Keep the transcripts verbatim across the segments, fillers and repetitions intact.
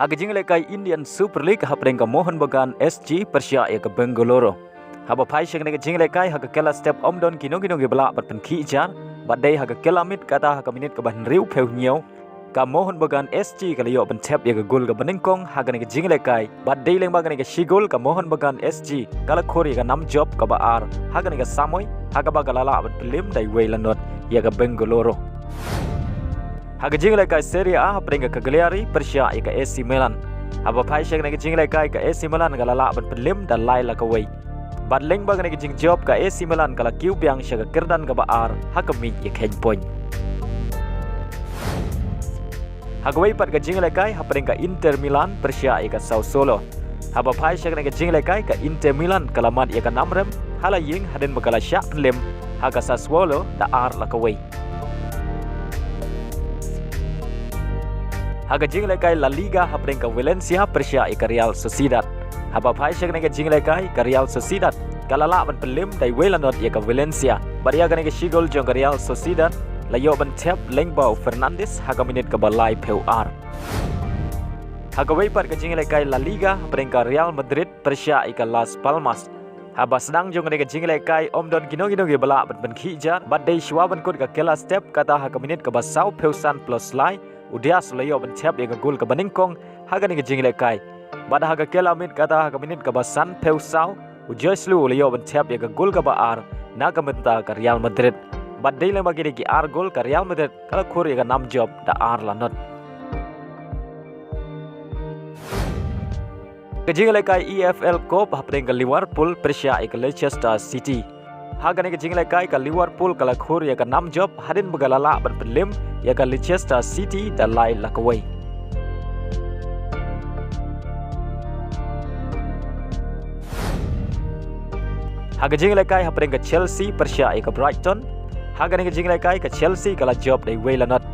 Ha ka jingïalehkai Indian Super League hapdeng ka Mohun Bagan S G pyrshah ïa ka Bengaluru. Haba phai sha kane ka jingïalehkai ha ka kylla step ym don kino kino kiba lah ban pynkhih jar, bad dei ha ka kylla miet kata ha ka minit kaba hynriewphew hynñiew, ka Mohun Bagan S G ka la ïoh ban thep ïa ka gol kaba nyngkong ha kane ka jingïalehkai. Bad dei lyngba kane ka shi gol ka Mohun Bagan S G ka la khur ïa ka nam jop kaba ar ha kane ka samoi, ha kaba ka la lah ban pynliem da iwei la not ïa ka Bengaluru. Ha ka jingïalehkai Serie A hapdeng ka Cagliari pyrshah ïa ka A C Milan. Haba phai sha kane ka jingïalehkai ka A C Milan ka la lah ban pynliem da lai la kawei. Bad lyngba kane ka jingjop ka A C Milan ka la kiew biang sha ka kyrdan kaba ar ha ka miej ïakheiñ point. Ha kawei pat ka jingïalehkai hapdeng ka Inter Milan pyrshah ïa ka Sassuolo. Haba phai sha kane ka jingïalehkai ka Inter Milan ka la mad ïa ka nam rem ha la ïing hadien ba ka la shah pynliem ha ka Sassuolo da ar la kawei. Ha ka jingïalehkai La Liga hapdeng ka Valencia pyrshah ïa ka Real Sociedad. Haba phai sha kane ka jingïalehkai ka Real Sociedad ka la lah ban pynliem da iwei la not ïa ka Valencia. Bad ïa kane ka shi gol jong ka Real Sociedad la ïoh ban thep lyngba u Fernandes ha ka minit kaba laiphew ar. Ha kawei pat ka jingïalehkai La Liga hapdeng ka Real Madrid pyrshah ïa ka Las Palmas. Haba sdang jong kane ka jingïalehkai ym don kino kino kiba lah ban pynkhih jar, bad dei shuwa ban kut ka kylla step kata ha ka minit kaba sawphew san plus lai, u Diaz u la ïoh ban thep ïa ka gol kaba nyngkong ha kane ka jingïalehkai. Bad ha ka kylla miet kata ha ka minit kaba sanphew saw, u Joselu u la ïoh ban thep ïa ka gol kaba ar na ka bynta ka Real Madrid. Bad dei lyngba kine ki ar gol ka Real Madrid ka la khur ïa ka nam jop da ar la not. Ka jingïalehkai E F L Cup hapdeng ka Liverpool pyrshah ïa ka Leicester City. Ha kane ka jingïalehkai ka Liverpool ka la khur ïa ka nam jop hadien ba ka la lah ban pynliem ïa ka Leicester City da lai la kawei. Ha ka jingïalehkai hapdeng ka Chelsea pyrshah ïa ka Brighton. Ha kane ka jingïalehkai ka Chelsea ka la jop da iwei la not.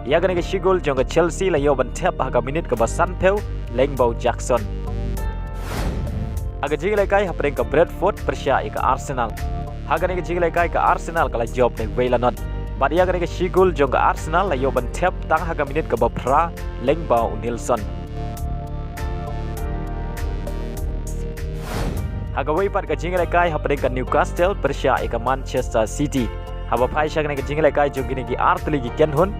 Ïa kane ka shi gol jong ka Chelsea la ïoh ban thep ha ka minit kaba sanphew lyngba u Jackson. Ha ka jingïalehkai hapdeng ka Brentford pyrshah ïa ka Arsenal. Ha kane ka jingïalehkai ka Arsenal ka la jop da iwei la not. Bad ïa kane ka shi gol jong ka Arsenal la ïoh ban thep tang ha ka minit kaba phra lyngba u Nelson. Ha kawei pat ka jingïalehkai hapdeng ka Newcastle pyrshah ïa ka Manchester City. Haba phai sha kane ka jingïalehkai jong kine ki ar tylli ki kynhun,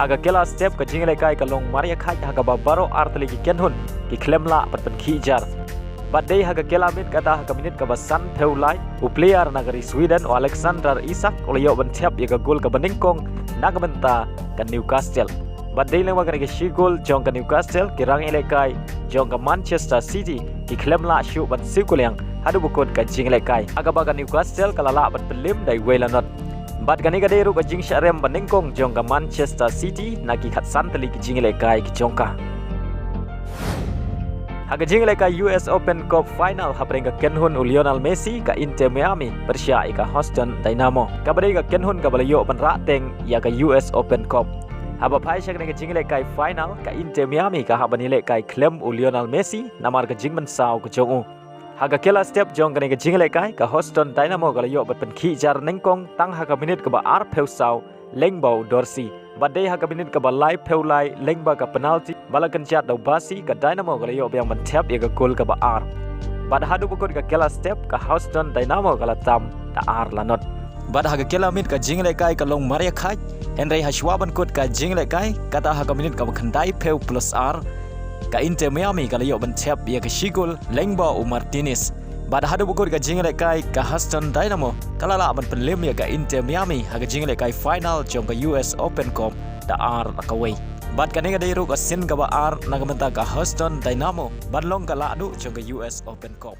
ha ka kylla step ka jingïalehkai ka long marïakhait ha kaba baroh ar tylli ki kynhun ki khlem lah ban pynkhih jar. Bad dei ha ka kylla miet kata ha ka minit kaba sanphew lai, u player na ka ri Sweden u Alexander Isak u la ïoh ban thep ïa ka gol kaba nyngkong na ka bynta ka Newcastle. Bad dei lyngba kane ka shi gol jong ka Newcastle ki rangïalehkai jong ka Manchester City ki khlem lah shuh ban siew kuliang haduh ba kut ka jingïalehkai, ha kaba ka Newcastle ka la lah ban pynliem da iwei la not. Bad kane ka dei ruh ka jingshah rem ba nyngkong jong ka Manchester City na ki khatsan tylli ki jingïalehkai ki jong ka. Ha ka jingïalehkai U S Open Cup final hapdeng ka kynhun u Lionel Messi ka Inter Miami pyrshah ïa ka Houston Dynamo, kaba dei ka kynhun kaba la ïoh ban rah teng ïa ka U S Open Cup. Haba phai sha kane ka jingïalehkai final ka Inter Miami ka hap ban ïalehkai khlem u Lionel Messi namar ka jingmynsaw ka jong u. Ha ka kylla step jong kane ka jingïalehkai ka Houston Dynamo ka la ïoh ban pynkhih jar nyngkong tang ha ka minit kaba arphew saw lyngba u Dorsey. Bad dei ha ka minit kaba laiphew lai lyngba ka penalty ba la kynjat da u Bassey ka Dynamo ka la ïoh biang ban thep ïa ka gol kaba ar. Bad haduh ba kut ka kylla step ka Houston Dynamo ka la tam da ar la not. Bad ha ka kylla miet ka jingïalehkai ka long marïakhait, hynrei ha shuwa ban kut ka jingïalehkai kata ha ka minit kaba khyndaiphew plus ar, ka Inter Miami ka la ïoh ban thep ïa ka shi gol lyngba u Martinez. Bad haduh ba kut ka jingïalehkai ka Houston Dynamo ka la lah ban pynliem ïa ka Inter Miami ha ka jingïalehkai final jong ka U S Open Cup da ar la kawei. Bad kane ka dei ruh ka sien kaba ar na ka bynta ka Houston Dynamo ban long ka lahduh jong ka U S Open Cup.